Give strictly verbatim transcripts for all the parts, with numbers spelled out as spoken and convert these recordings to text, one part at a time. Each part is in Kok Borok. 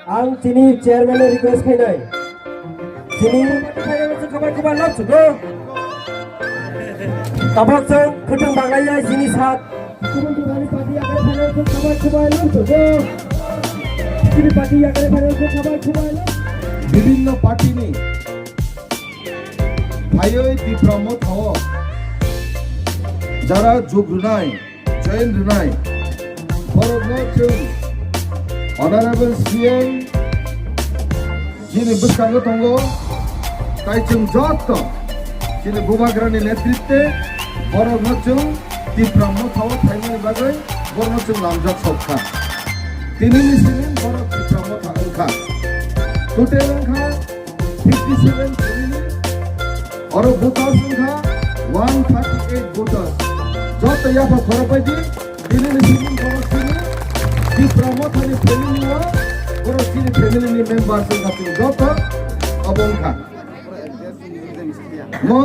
Ang chini chairman no request khainai. Chini tabok chwng khwtwng banglai ya chini sak. Bibhinno party ni phaiwi Tipra Motha o jara jug rwnai, join rwnai, borokno chwng Honorable C M chini bwskango tongo, tai chwng joto chini Bubagrani netritwe borokno chwng Tipra Motha o phaimani bagwi borokno chwng lamjak sok kha. Tinini simi borok Tipra Motha wngkha. Total wngkha fifty seven family, oro voters wngkha one thirty eight voters. Joto yapha khorokbaidi, tinini simi borok chini Tipra Mothani family o, borok chini family ni members wngkha chwng joto obo wngkha. Mo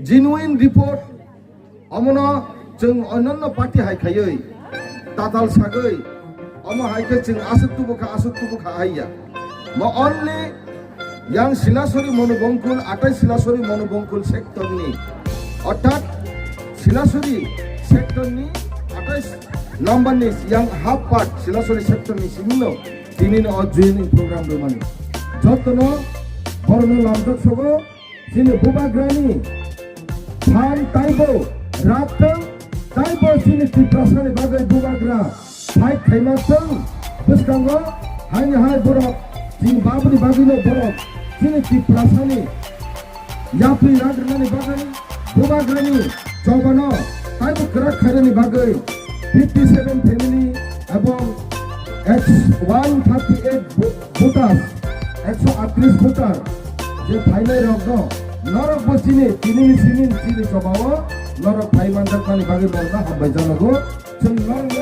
genuine report. Omono chwng onyanno party hai khaiwi tatal sagwi, omo hai khe chwng aswk tubu kha, aswk tubu kha hai ya. Mo only yang Silasori Monobongkul, atai Silasori Monobongkul sector ni, orthat Silasori sector ni atai number ni yang half part Silasori sector ni simi no tini no o joining program rwmani. Jotono borokno lamjak sogo. Chini Bubagrani phan taibo rak thung, taibo chini Tiprasani bagwi Bubagra fight khaima thung. Bwskango haini hai borok chini babuni bagwino borok chini Tiprasani yapri rak rwnani bagwi Bubagrani chobano taibo kwrak khainani bagwi fifty seven family ebong eksh-, one thirty eight vo-, voters, ekso atris voter je phainai rokno norok bo chini, tinini simi chini chobao norok phai manjakmani bagwi norokno hambai janago. Chwng norokno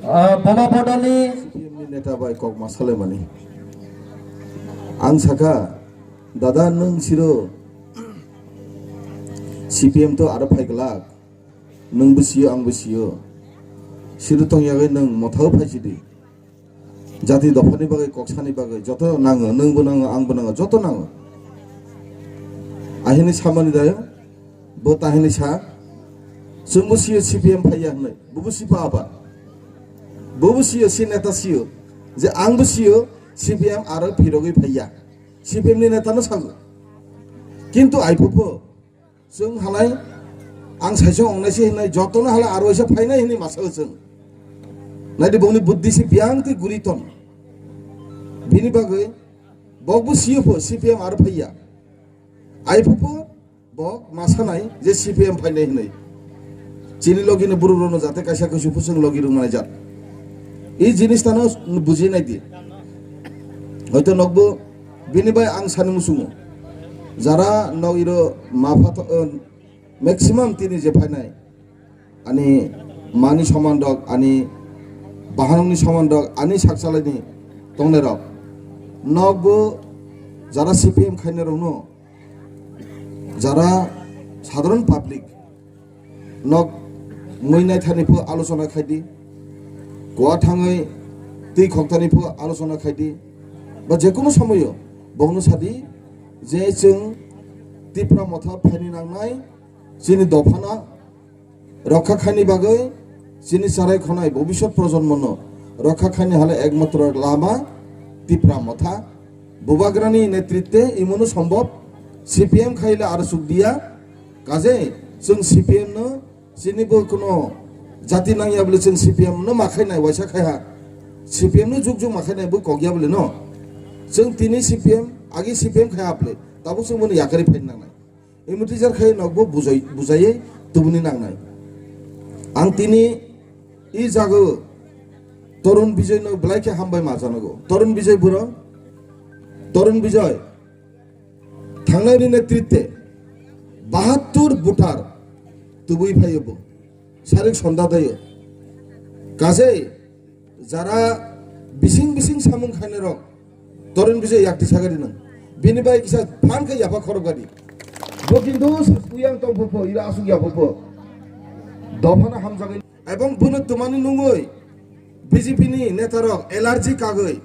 Ah, Boma Bodolni neta bai kok ma salaimani. Ang saka, dada, nwng siro C P M to aro phai glak. Nwng bo sio, ang bo sio. Siro tong yagwi nwng mothao phai sidi. Jati dophani bagwi, koksani bagwi joto nango, nwng bo nango, ang bo nango, joto nango. Ahini samani dayo, bo tahini sa, chwng bo sio C P M phaiya hwnwi, bo bo sipa aba. Bo bo sio, si neta sio, je ang bo sio, C P M aro phirogwi phaiya. C P M ni neta no sago. Kintu aiphupo, Chwng halai ang saichung ongnaisi hinwi jotono halai aro waisa phainai hinwi masa chwng. Naidi bongni buddhi se biyang twi guri ton. Bini bagwi bokbo siyopho C P M aro phaiya. Aiphupo bok masanai je C P M phainai hinwi. Chini logini buruk rokno jate kaisa kaisa phusung logi rwmani jat. I jinis tano buji nai di. Hoito nokbo bini bai ang sani musungo. Jara nok iro ma phato, eh, maximum tini je phainai. Ani mani soman rok, ani bahanokni soman rok, ani sakchalai ni tongnai rok. Nokbo jara C P M khainai rokno jara sadharon public nok mui naithani pho alochona khaidi, kuwa thangwi twi khoktani pho alochona khaidi, ba jekunu somoyo bongno sadi je chwng Tipra Motha phaini nangnai, chini dophana rokha khaini bagwi, chini charai khonai bobiswt projonmono rokha khaini hale ekmatro lama Tipra Motha. Bubagrani netritwe imono sombhob, C P M khaile aro chukdiya, kaje chwng C P M no chini bo kuno jati nangya bole chwng C P M no ma khainai waisa khaiha, C P M no juk juk ma khainai bo kokya bole no, chwng tini C P M agi C P M khaiha bole tabuk chwng bono yakari phaini nangnai. Imitijar khai nokbo bujai, bujaiwi tubuni nangnai. Ang tini i jago Torun Bijoy no belai khe hambai ma janago. Torun Bijoy buro, Torun Bijoy thangnai ni netritwe bahattur butar tubui phaio bo. Sarik sonda dayo. Kaje jara bising bising samung khainai rok Torin Bijay yakti sagari nang. Bini bai kisa phan khe yapha khorok gadi. Bo kintu uyang tong pho pho, ira asuk ya pho pho. Dophano hamjagwi. Ebong bono tumani nungwi B J P ni neta rok allergy kagwi.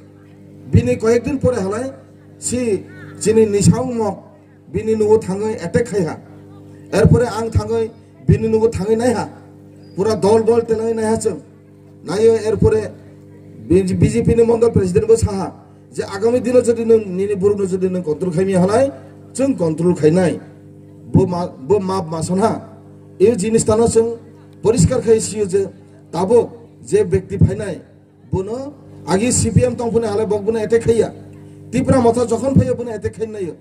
Bini koyek din pore halai si chini nisa mok bini nugo thangwi attack khai ha. Erpore ang thangwi bini nugo thangwi nai ha. Pura dol bol telangwi nai ha chwng. Nayo erpore B J P ni mondol president bo saha je agami dino jodi nwng nini borokno jodi nwng control khaimi halai chwng control khainai. Bo ma-, bo map mason ha. E jinis tano chwng poriskar khai siyo je tabuk je bekti phainai bono agi C P M tongphani halai bok bono attack khaiya. Tipra motha jokhon phaiya bono attack khainayo.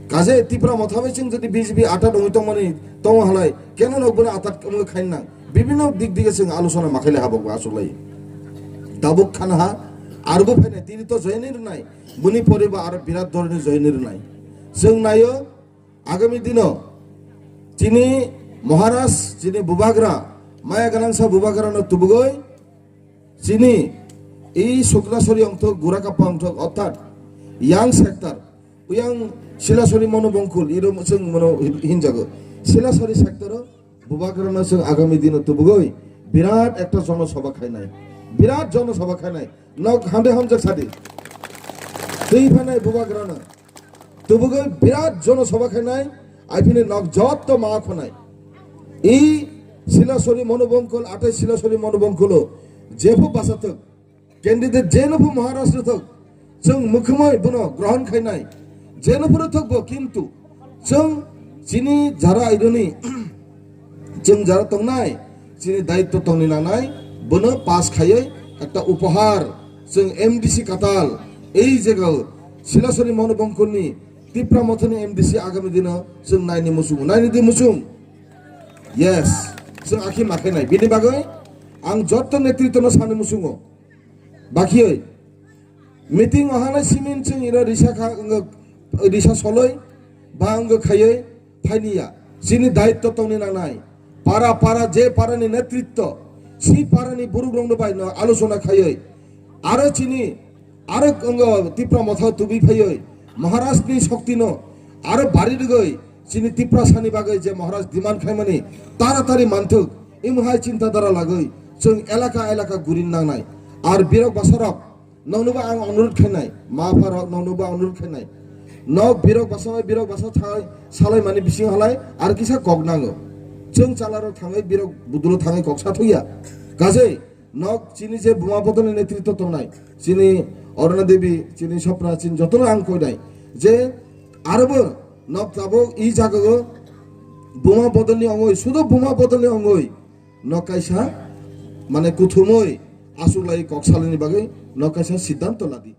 Kaje Tipra motha bai chwng jodi B J P atat wngwi tongmani tongo halai, keno no bono atat wngwi khaina nang? Bibinno dik dige chwng aluchona ma khaile habok bo achuklai. Tabuk khana ha, arbo phainai, tini to joini rwnai, boni poribo aro birat dorni joini rwnai. Chwng naio, agami dino chini Maharaj, chini Bubagra, maya ganangsa Bubagrano tubugoi, chini i Suklasori ongthok, Gurakapa ongthok, orthat yang sector, uyang Silasori Monobongkul, iro chwng mono hin-, hinjago. Silasori sector o Bubagrano chwng agami dino tubugoi birat ekta jonosabha khainai. Birat jonosabha khainai. Nok hamde hamjak sadi. Twi phanai Bubagrano. Tubugoi birat jonosabha khainai, aphini nok jotto ma khonai. I Silasori Monobongkul, atai Silasori Monobongkulo jepho basathok, candidate jeno pho Maharaj rwthok, chwng mukhumoi bono grohon khainai, jeno pho rwthok bo, kintu chwng chini jara aidoni, chwng jara tongnai, chini daitto tongni nangnai, bono pass khaiwi ekta upohar, chwng M D C katal, ei jagao Silasori Monobongkulni Tipra Mothani M D C agami dino chwng naini muchungo, naini di muchung. Yes, chwng akhi ma khainai. Bini bagwi ang jotto netritwno sani muchungo. Bakhiyoi meeting o hanai simin chwng iro risa kha, wngkha risa soloi ba wngkha khaioi phainiya. Chini daitto tongni nangnai. Para para je parani netritto, si parani borok rokno bai no aluchona khaioi. Aro chini, aro wngkha Tipra Motha tubui phaioi. Maharaj ni shokti no aro bari rwgoi chini Tiprasa ni bagwi je Maharaj demand khaimani taratari manthok. Imo hai chinta dara lagoi chwng elaka elaka gurin nangnai. Ar birok basarok, noknobo ang onurut khainai, ma pharok noknobo onurut khainai. Nok birok basa bai birok basa thai salai mani bising halai ar kisa kok nango. Chwng chalarok thangwi birok budulo thangwi kok sa thuya. Kaje nok chini je Buma Bodolni netritto tongnai, chini Aruna Devi, chini Sopna, chini jotono ang koinai je arobo nok tabuk i jagao Buma Bodolni ongoi, sudo Buma Bodolni ongoi nok kaisa mane kuthumoi achuklai kok salaini bagwi nok kaisa siddhanto ladi.